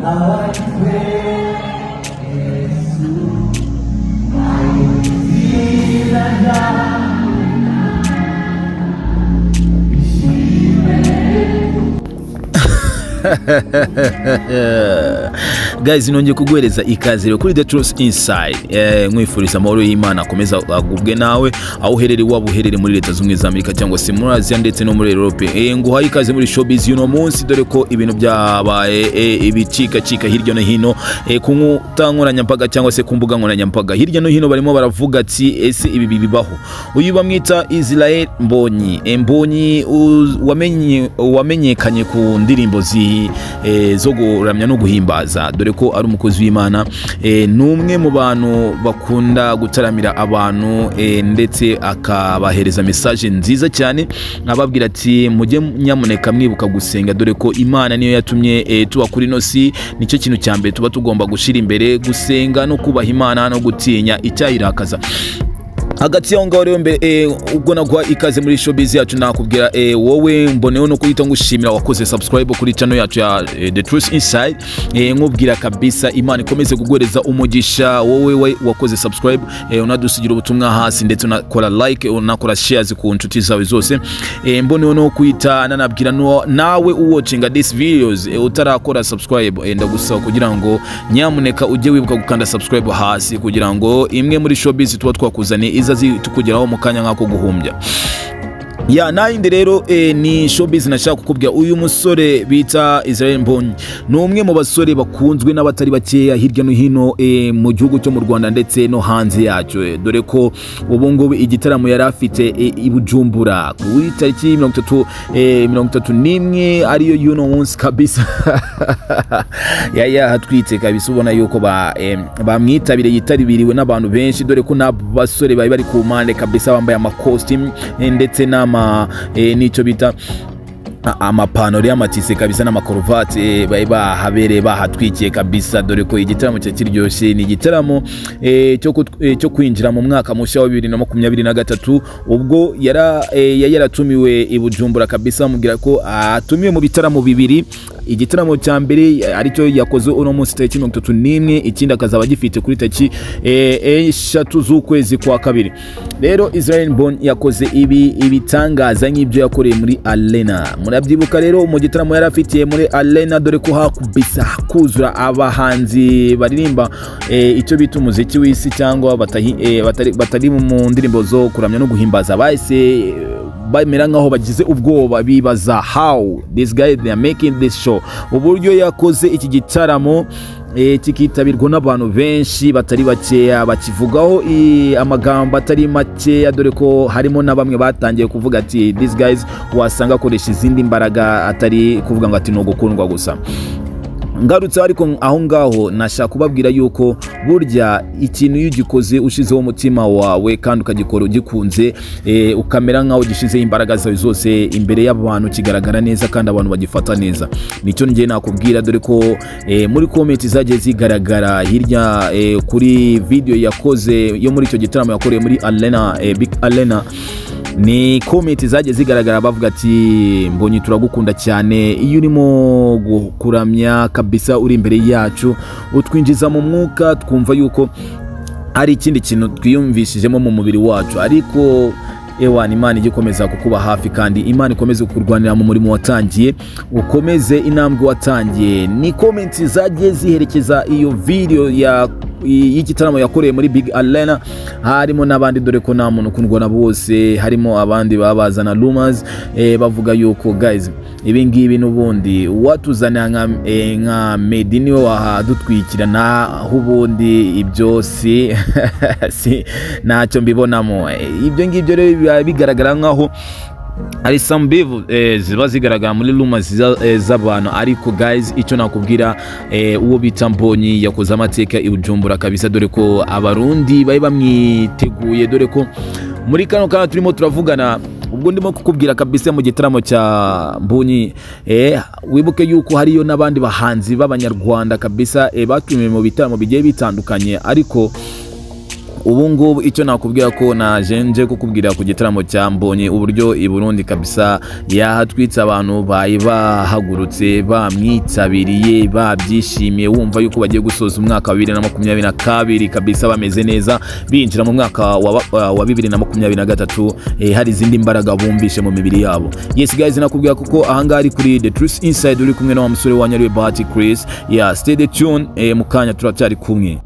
Nawe Yesu izina ryawe ishimwe. Guys, nongeye kuguhereza ikaze rero kuri The Truth Inside. Nkwifuriza amahoro y'Imana akomeza agubwe nawe aho uherereye, waba uherereye muri Leta Zunze Ubumwe za Amerika cyangwa se muri Aziya ndetse no muri Europe. Nguhaye ikaze muri showbiz y'uno munsi, dore ko ibintu byabaye ibicikacika hirya no hino ku nkuta nkoranyambaga cyangwa se ku mbuga nkoranyambaga hirya no hino. Barimo baravuga ati: "Ese ibi bibaho?" Uyu bamwita Israel Mbonyi. Mbonyi wamenyekanye ku ndirimbo zo kuramya no guhimbaza, dore ko ari umukozi w'Imana. Ni umwe mu bantu bakunda gutaramira abantu ndetse akabahereza message nziza cyane, ababwira ati: "Mujye nyamuneka mwibuka gusenga, dore ko Imana niyo yatumye tuba kuri ino si. Nicyo kintu cya mbere tuba tugomba gushyira imbere, gusenga no kubaha Imana no gutinya icyayirakaza." Hagati y'aho ngaho rero, mbere ubwo naguha ikaze muri showbiz yacu, nakubwira wowe mboneyeho no kuhita ngushimira wakoze subscribe kuri channel yacu ya The Truth Inside. Nkubwira kabisa Imana ikomeze kuguhereza umugisha wowe we wakoze subscribe, unadusigira ubutumwa hasi, ndetse unakora like, unakora shares ku nshuti zawe zose. Mboneyeho no kuhita nanabwira nawe uwatchinga these videos utarakora subscribe, ndagusaba kugira ngo nyamuneka ujye wibuka gukanda subscribe hasi, kugira ngo imwe muri showbiz tuba twakuzaniye iza tukugeraho mu kanya nk'ako guhumbya. Ya nayindi rero ni showbiz nashaka kukubwira. Uyu musore bita Israel Mbonyi ni umwe mu basore bakunzwe n'abatari bakeya hirya no hino mu gihugu cyo mu Rwanda ndetse no hanze yacyo, dore ko ubu ngubu igitaramo yari afite i Bujumbura kuri tariki 30, 31, ariyo y'uno munsi kabisa, yari yahatwitse kabisa. Ubona yuko bamwitabiriye, yitabiriwe n'abantu benshi, dore ko n'abasore bari bari ku mpande kabisa bambaye amakositimu ndetse n'ama n'icyo bita amapantaro y'amatise kabisa n'amakoruvati, bari bahabereye, bahatwikiye kabisa, dore ko igitaramo cya kiryoshye. Ni igitaramo cyo kwinjira mu mwaka mushya wa 2023. Ubwo yari yaratumiwe i Bujumbura kabisa, bamubwira ko atumiwe mu bitaramo bibiri: igitaramo cya mbere aricyo yakoze uno munsi tariki 31, ikindi akazaba agifite kuri tariki 3 z'ukwezi kwa kabiri. Rero Israel Mbonyi yakoze ibi ibitangaza nk'ibyo yakoreye muri Arena. Murabyibuka rero mu gitaramo yari afitiye muri Arena, dore ko hakubisa kuzura abahanzi baririmba icyo bita umuziki w'isi cyangwa batari mu ndirimbo zo kuramya no guhimbaza, bahise bamera nkaho bagize ubwoba, bibaza how this guy they are making this show, uburyo yakoze iki gitaramo kikitabirwa n'abantu benshi batari bakeya, bakivugaho amagambo atari makeya, dore ko harimo na bamwe batangiye kuvuga ati: "These guys wasanga akoresha izindi mbaraga, atari kuvuga ngo ati ni ugukundwa gusa." Ngarutse ariko aho ngaho, nashaka kubabwira yuko burya ikintu iyo ugikoze ushizeho umutima wawe kandi ukagikora ugikunze, ukamera nkaho ugishyizeho imbaraga zawe zose, imbere y'abantu kigaragara neza kandi abantu bagifata neza. Nicyo ngiye nakubwira, dore ko muri comment zagiye zigaragara hirya kuri video yakoze yo muri icyo gitaramo yakoreye muri Arena, Big Arena, ni comment zagiye zigaragara bavuga ati: "Mbonyi, turagukunda cyane. Iyo urimo kuramya kabisa uri imbere yacu, utwinjiza mu mwuka, twumva yuko hari ikindi kintu twiyumvishijemo mu mubiri wacu. Ariko ewana, Imana ijye ikomeza kukuba hafi, kandi Imana ikomeze kukurwanira mu murimo watangiye, ukomeze intambwe watangiye." Ni comment zagiye ziherekeza iyo video ya y'igitaramo yakoreye muri Big Arena. Harimo n'abandi, dore ko nta muntu ukundwa na bose, harimo abandi baba bazana rumors, bavuga yuko: "Guys, ibi ngibi n'ubundi watuzanira nka Meddy niwe wahadutwikira, naho ubundi ibyo si ntacyo mbibonamo." Ibyo ngibyo rero biba bigaragara nkaho hari some beef ziba zigaragara muri rumors z'abantu. Ariko guys, icyo nakubwira, uwo bita Mbonyi yakoze amateka i Bujumbura kabisa, dore ko Abarundi bari bamwiteguye, dore ko muri kano kanya turimo turavugana, ubwo ndimo kukubwira kabisa, mu gitaramo cya Mbonyi, wibuke yuko hariyo n'abandi bahanzi b'Abanyarwanda kabisa batumiwe mu bitaramo bigiye bitandukanye, ariko Ubu ngubu icyo nakubwira ko naje nje kukubwira ku gitaramo cya Mbonye, uburyo i Burundi kabisa yahatwitse, abantu bari bahagurutse, bamwitabiriye, babyishimiye, wumva yuko bagiye gusoza umwaka wa 2022 kabisa bameze neza, binjira mu mwaka wa 2023 hari izindi mbaraga bumvishe mu mibiri yabo. Yes guys, nakubwira kuko ahangaha ari kuri The Truth Inside, uri kumwe na wa musore wa Nyariwe Bahati Chris. Yeah, stay tuned, mu kanya turacyari kumwe.